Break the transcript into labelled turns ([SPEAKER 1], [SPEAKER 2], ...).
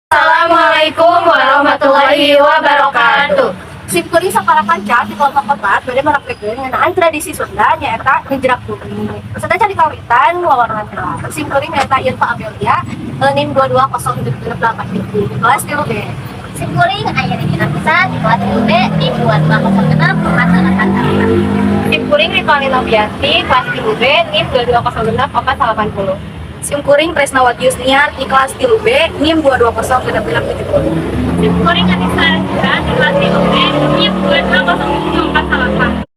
[SPEAKER 1] Assalamualaikum warahmatullahi wabarakatuh.
[SPEAKER 2] Simkuring sapara kanca di kelompok 4 bade mempraktekeun ngeunaan tradisi Sunda, nyaeta ngejrag bumi. Peserta can dikawitan wawancara. Simkuring nyaeta Irfa Amelia, NIM 22068 kelas 3B.
[SPEAKER 3] Simkuring aya di dina pisan di kelas 3B, NIM 2206488.
[SPEAKER 1] Simkuring Rituani Novianti, kelas 3B, NIM 2206480.
[SPEAKER 2] Simkuring Tresnawati Yusniar di kelas 3B, NIM 2206670.
[SPEAKER 1] Simkuring Anissa Azra di kelas 3B, NIM 22074.